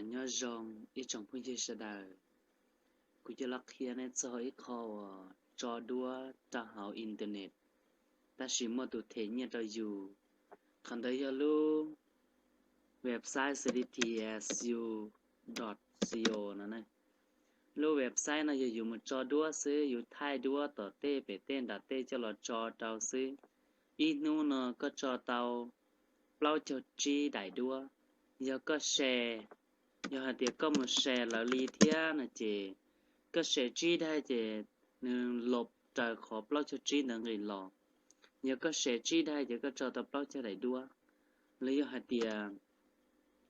Nyob zoo ib tsoom phooj ywg sawv daws, kuv yuav los qhia nej txog ib qho uas tso duab rau hauv internet, tab sis muaj tus them nyiaj rau yus. Qhov ntawd yog lub website xws li T S U dot co no. Lub website no yog yus mus tso duab xwb, yus thaij duab tom tej pem tej nram tej coj los tso rau xwb. Ib hnub no koj tso tau plaub caug tsib daim duab. Yog koj share, yog hais tias koj mus share lawv li thiab no ces koj share tsib daim ces nws los raws qhov plaub caug tsib ntawd nqis los. Yog koj share tsib daim ces koj tso tau plaub caug daim duab. Los yog hais tias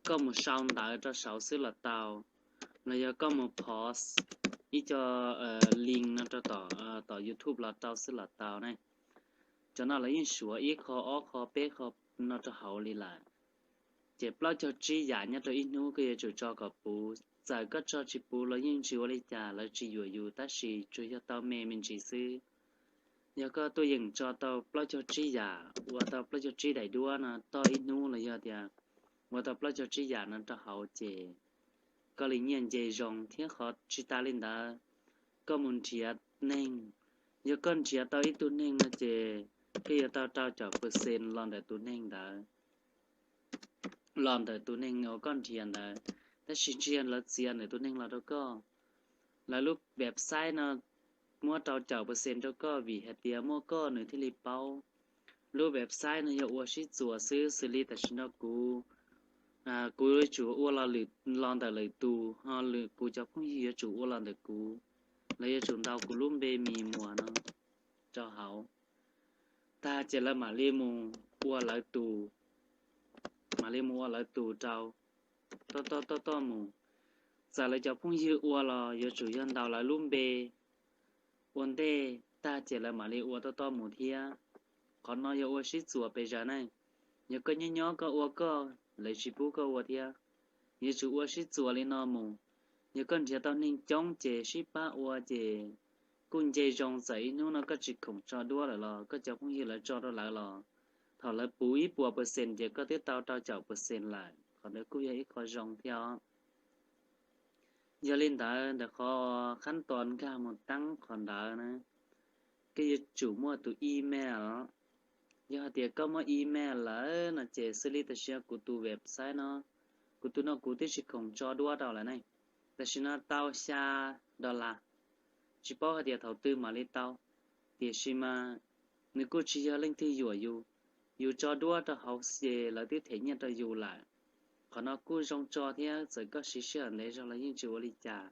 koj mus sau ntawv rau saud xwb los tau, los yog koj mus post ib co link no rau tom YouTube los rau xwb los tau ne. Cov no lawv yeej suav ib qho ob qho peb qho no rau hauv li lawm. Ces plaub caug tsib yam nyob rau ib hnub koj yuav tsum tso kom puv. Txawm koj tso tsis puv los yeej tsis ua li cas, lawv tsis yuam yus, tab sis tsuas yog tau me me ntsis xwb. Yog koj tuaj yeem tso tau plaub caug tsib yam, ua tau plaub caug tsib daim duab no toj ib hnub los yog tias ua tau plaub caug tsib yam no rau hauv ces koj li nyiaj nce zoo thiab. Qhov tsis tas li ntawd, koj mus nrhiav neeg, yog koj nrhiav tau ib tug neeg no ces koj yuav tau rau caum percent los ntawm tus neeg ntawd, los ntawm tus neeg uas koj nrhiav ntawd, tab sis tsis yog lawv txiav ntawm tus neeg los rau koj. Lawv lub website no muab rau caum percent rau koj vim hais tias muaj koj nws thiaj li paub. Lub website no yog ua sib txuas xwb, xws li tam sim no kuv, kuv yuav tsum ua los ntawm lwm tus, ho lwm kuv cov phooj ywg yuav tsum ua los ntawm kuv, lawv yuav tsum ntaus kuv lub npe Mis Muas no rau hauv. Tag ces lawv mam li mus ua lawv tus, mam li mus ua lawv tus rau, toj toj mus. Txawm lawv cov phooj ywg ua los yuav tsum yog ntaus lawv lub npe ua ntej tag ces lawv mam li ua toj toj mus thiab. Qhov no yog ua sib txuas pes zaws ne. Yog koj nyob nyob koj ua koj, lawv tsis pub koj ua thiab. Yuav tsum ua sib txuas li no mus. Yog koj nrhiav tau neeg coob ces sib pab ua ces kuj nce zoo, txawm ib hnub no koj tsis khoom tso duab lawm los koj cov phooj ywg lawv tso rau lawv los thaum lawv puv ib puas percent ces koj twb tau rau caum percent lawm. Qhov ntawd kuj yog ib qho zoo thiab os. Yog li ntawd ntawm qhov khab tos nkag mus teeb qhov ntawd na, koj yuav tsum muaj tus email. Yog hais tias koj muaj email lawm no ces xws li tam sim no kuv tus website no, kuv tus no kuv twb tsis khoom tso duab rau lawm ne. Tam sim no tau xya dollar, tsis paub hais tias thaum twg mam li tau, tiam sis mas nws kuj tsis yog leej twg yuam yus, yus tso duab rau hauv ces lawv twb them nyiaj rau yus lawm. Qhov no kuj zoo tso thiab, txawm koj siv sij hawm ntev zog los yeej tsis ua li cas.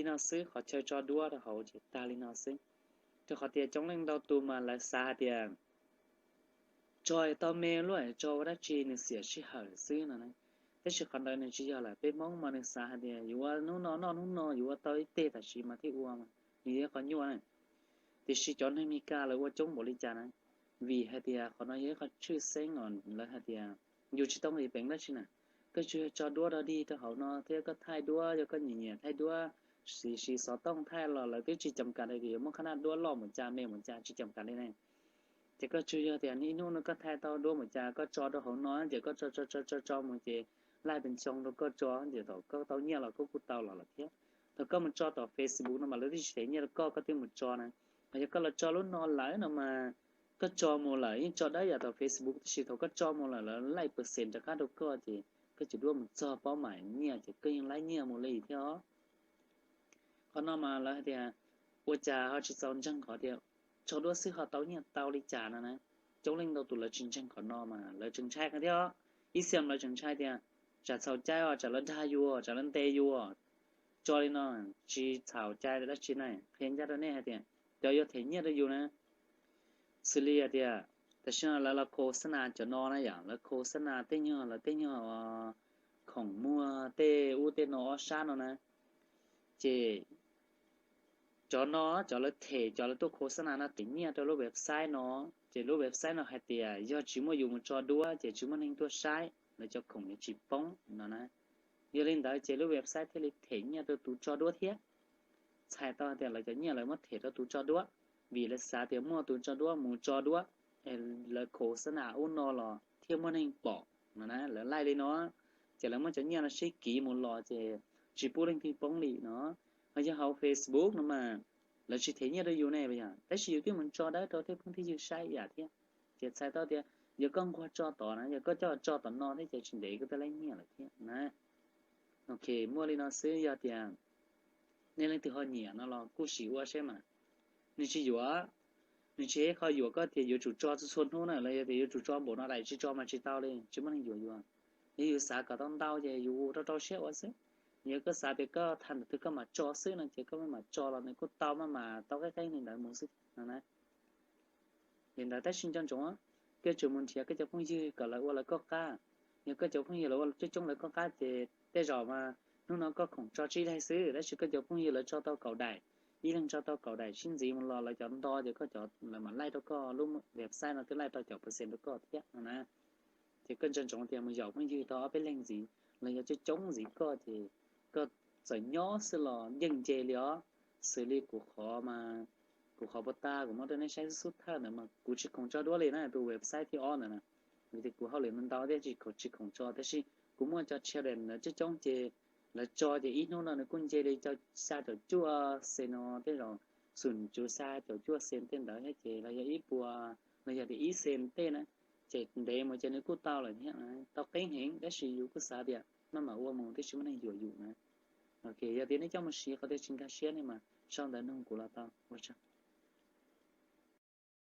no xwb, qhov chaw tso duab rau hauv ces tag li no xwb. Rau qhov tias coob leej ntau tus mas lawv xav hais tias tso tau me luaj, tso ua dab tsi nws xiam sij hawm xwb no na. Tab sis qhov ntawd nws tsis yog lawm, peb Hmoob mas nws xav hais tias yuav ua hnub no noj hnub no, yuav ua tau ib teg tam sim mas thiaj ua mas nws yog qhov nyuaj na. Tiam sis cov neeg Meskas lawv ua coob npaum li cas na, vim hais tias qhov no yog ib qhov tshwj xeeb os, lawv hais tias yus tsis tau nqis peev dab tsi na. Koj tsuas yog tso duab dog dig rau hauv no thiab koj thaij duab, yog koj nyiam nyiam thaij duab, siv xov tooj thaij los lawv twb tsis cam kam hais tias yuav muaj qhab naj duab loj npaum cas me npaum cas, tsis cam kam li ne. Ces koj tsuas yog tias ib hnub no koj thaij tau duab npaum cas koj tso rau hauv no ces koj tso tso tso tso mus ces laij pes tsoo rau koj tso ces thaum koj tau nyiaj los koj kuj tau los lawm thiab. Thaum koj mus tso tom Facebook no mas lawv twb tsis them nyiaj rau koj, koj twb mus tso na. Hos yog koj los tso lub no lawm no mas koj tso mus lawm yeej tso dawb yam tom Facebook, tab sis thaum koj tso mus lawm lawv laij percent rov qab rau koj ces koj cov duab mus txog paub mam nyiaj ces koj yeej laib nyiaj mus li thiab os. Qhov no mas lawv hais tias ua cas ho tsis txaus ntseeg qhov tias tso duab xwb ho tau nyiaj tau li cas no na. Coob leej ntau tus lawv tsis ntseeg qhov no mas lawv tseem ntshai qhov thiab. Ib xiam lawv tseem ntshai tias tsam txhaum cai os, tsam lawv dag yus, tsam lawv ntes yus. Tso li no tsis txhaum cai dab tsi na, qhia ncaj rau nej hais tias cov yuav them nyiaj rau yus na, xws li hais tias tam sim no lawv los khos xab nas cov no na yom, lawv khos xab nas tej nyuag, lawv tej nyuag khoom muag tej ub tej no ob sab no na. Ces cov no, cov lawv them, cov lawv tuaj khos xab nas no them nyiaj rau lub website no, ces lub website no hais tias yog tsis muaj yus mus tso duab ces tsis muaj neeg tuaj saib lawv cov khoom yuav tsis poob no na. Yog li ntawd ces lub website thiaj li them nyiaj rau tus tso duab thiab. Txhais tau hais tias lawv cov nyiaj lawv muab them rau tus tso duab, vim lawv xav tias muaj tus tso duab mus tso duab, lawv khos xab nas ub no los thiaj muaj neeg pom no na, lawv laij li no. Ces lawv muab cov nyiaj no sib kiv mus los ces tsis pub leej twg poob li no. Hos yog hauv Facebook no mas lawv tsis them nyiaj rau yus ne, tab sis yus twb mus tso dawb rau tej phooj tej ywg saib ib yam thiab. Ces txhais tau tias yog koj nquag tso tom na, yog koj coj tso tom no thiab ces tsis ntev koj twb laib nyiaj lawm thiab na. Ok, muaj li no xwb, yog tias nej leej twg ho nyiam no los kuj sim ua seb mas. Nws tsis yuam, nws tsis yog qhov yuam koj tias yuav tsum tso txhua txhua hnub na, los yog tias yuav tsum tso npaum no daim tsis tso mas tsis tau li, tsis muaj neeg yuam yus. Yog yus xav kom tau ntau ces yus rau rau siab ua xwb. Yog koj xav tias koj tham ntawm twg koj mam tso xwb no ces koj maj mam tso los nws kuj tau, maj mam tau qeeb qeeb li ntawd mus xwb no na. Li ntawd tab sis nco ntsoov, koj tsum mus nrhiav koj cov phooj ywg kom lawv ua lawv koj qab. Yog koj cov phooj ywg lawv ua coob coob lawv koj qab ces tej zaum mas hnub no koj khoom tso tsib daim xwb, tab sis koj cov phooj ywg lawv tso tau kaum daim, ib leeg tso tau kaum daim sib ntxiv mus los lawv cov nto ces koj cov lawv mam laij rau koj, lub website no twb laij tau caum percent rau koj thiab no na. Ces koj nco ntsoov tias mus yaum phooj ywg tau ob peb leeg ntxiv los yog coob coob ntxiv koj ces koj txawm nyob xwb los yeej nce li os. Xws li kuv qhov, kuv qhov puas tas kuv muab rau nej saib xub xub thawj ntawd mas kuv tsis khoom tso duab li na, tus website thib ob ntawd na. Vim tias kuv hauj lwm ntau thiab tsis khoom, tsis khoom tso, tab sis kuv muaj cov challenge ntawd coob coob ces lawv tso ces ib hnub no nws kuj nce li xya caum cuaj xees no tej zaum, xum cuv xya caum cuaj xees tej ntawd thiab ces los yog ib puas, los yog tias ib xees tej na, ces ntev mus ces nws kuj tau lawm thiab, tau qeeb heev tab sis yus kuj xav tias maj mam ua mus twb tsis muaj neeg yuam yus na. Ok, yog tias nej coj mus siv qhov twg tsis nkag siab nej mas sau ntawv nug kuv los tau, ua tsaug.